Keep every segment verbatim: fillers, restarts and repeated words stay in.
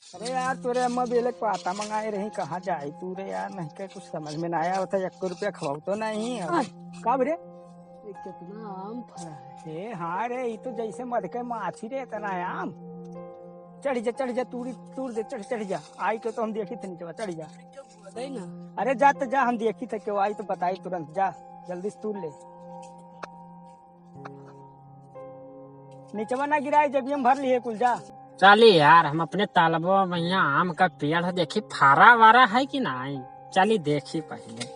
अरे यार, तोरे अम्मा बेले क पाता मंगाए रही, कहाँ जाई तू रे यार? नहीं के कुछ समझ में ना आया होता, एक रुपया खवाऊ तो नहीं है। आय, का बरे? ये कितना आम फरा है। ए, हाँ रे, ये तो जैसे मध के माछी रे, इतना आम। चढ़ जा, चढ़ जा, तूरी, तूर दे, चढ़, चढ़ जा। आई के तो हम देखी थे नीचे, चढ़ जा। बोले ना। अरे जा तो जा, हम देखी थे, केहू आई तो बताई तुरंत, जा, जल्दी से तूर ले। नीचवा ना गिराए, जेबिया में भर लिए कुल, जा। चली यार, हम अपने तालबवा में यहाँ आम का पेड़ है, देखी फारा वारा है कि नहीं। चली देखी पहले।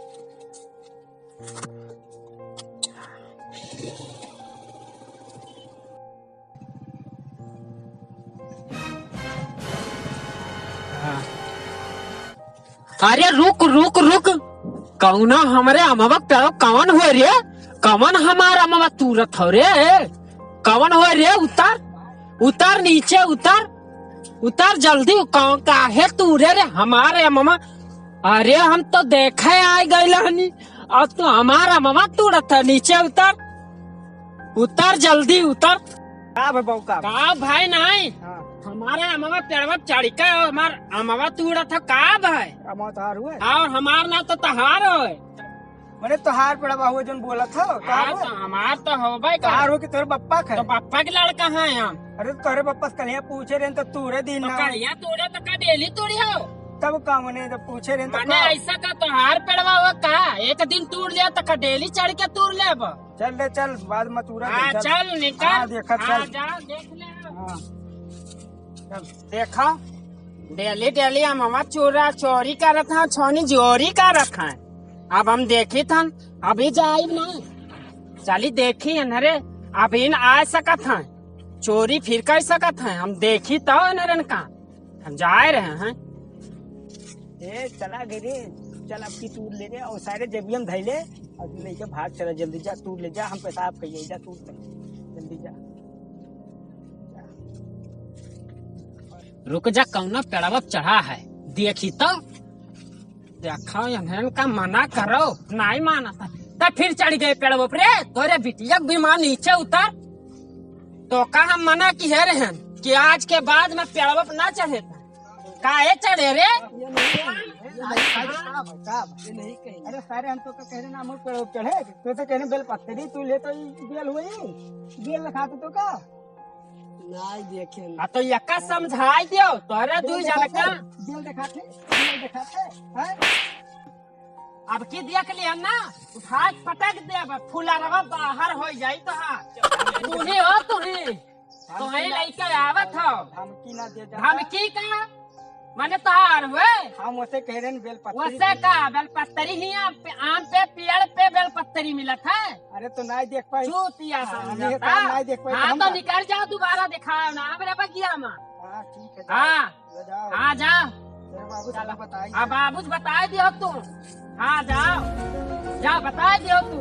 अरे रुक, रुक, रुक। कौनो हमरे अमवा पेड़ो कौन हो रे? कौन हमार अमवा तूरत हो रे? कौन हो रे? उतर, उतर नीचे, उतर, उतर जल्दी। कौन, काहे तूरे रे हमारे अमवा? अरे हम तो देखे आ गइल हनी, अब तू हमार अमवा तूरत है। नीचे उतर, उतर जल्दी उतर। का भाई बाबू, का? का भाई नहीं? हाँ। हमारा अमवा पेड़वा चढ़ के हमार अमवा तूड़त है, का भाई? अमवा तोहार हुए? और हमार ना तो तोहार होए। मने तोहार पेड़वा हुए जोन बोलत हो, तोहार हाँ, हुए? तो हमार तो होबे करे। तोहार हो कि तोहरे बप्पा के? तो बप्पा के लड़का है हम। अरे तो तोहरे बप्पा से कलिया पूछे रहे तो तूरे दिन तो ना। कलिया तूड़े तो का डेली तूड़ी हो? तब का मने जब पूछे रहे तो मने का? ऐसा का तोहार पेड़वा हुआ का? एक दिन तूड़ लिया तो का डेली चढ़ के तूड़ लेब? चल रे, चल, बाद में तूरा हाँ, दे, चल। चल, निकल। हाँ, देखा, हाँ, चल। जा, देख ले। हाँ। चल, देखा, डेली, डेली हम हमार चोरा चोरी करत हैं, छोनी जोरी करत हैं। अब हम देखी थन, अभी जाइब ना। चली देखी अनहरे, अभी न आ सकत हैं, चोरी फिर कर सकत हैं, हम देखी तो अनहरन का। हम जाए रहे हैं। ए, चला गए रे, चल अब की तूर ले रे, और सारे जेबिया में धइले, और लेके भाग चला, जल्दी जा, तूर ले जा, हम पेशाब कहिए, जा तूर तक, जल्दी जा। रुक जा, कौनो पेड़वा चढ़ा है, देखी तो। देखो, इन्हन का मना करो, नहीं मानत है। तब फिर चढ़ गए पेड़वा पर। रे, तोरे बिटिया के भी माँ नीचे उतर। तो का हम मना किहे रहन कि आज के बाद में पेड़वा पर ना चढ़े? काहे चढ़े रे? ये नहीं कही, ये नहीं कही। अरे सारे हम तो का कह रहे ना, हम पेड़वा पर चढ़े, तो, तो कह रहे बेल पत्तरी, तू ले तो ई बेल हुई, बेल लखा तो का? नाई देखे। आ तो यका समझाई दियो, तोरे दुई जन का। बेल देखाते, बेल देखाते, हैं? अब की देख लिया ना, उठा के पटक देब, फुलरवा बाहर हो जाई तो हाँ। तू ही हो, तू ही। तो वही लइका आवत हो। धमकी ना दे जा। धमकी का? माने तोहार हुए? हम उसे कह रहे हैं बेल पत्तरी। उसे का? बेल पत्तरी ही आम पे, आम पे, पेड़ पे बेल पत्तरी मिलत है। अरे तो नाई देख पाई। चूतिया हाँ, समझता। ये काम नाई देख पाई तो हाँ, हम तो ना निकल जाओ, दोबारा दिखाओ ना हमरे बगिया में। हाँ, ठीक है, जाओ। हाँ। ले जाओ। हाँ, जाओ। तेरे बाबू से चलो। बताई। हाँ, बाबूजी बताई दियो तू। हाँ, जाओ। जा, बताई दियो तू।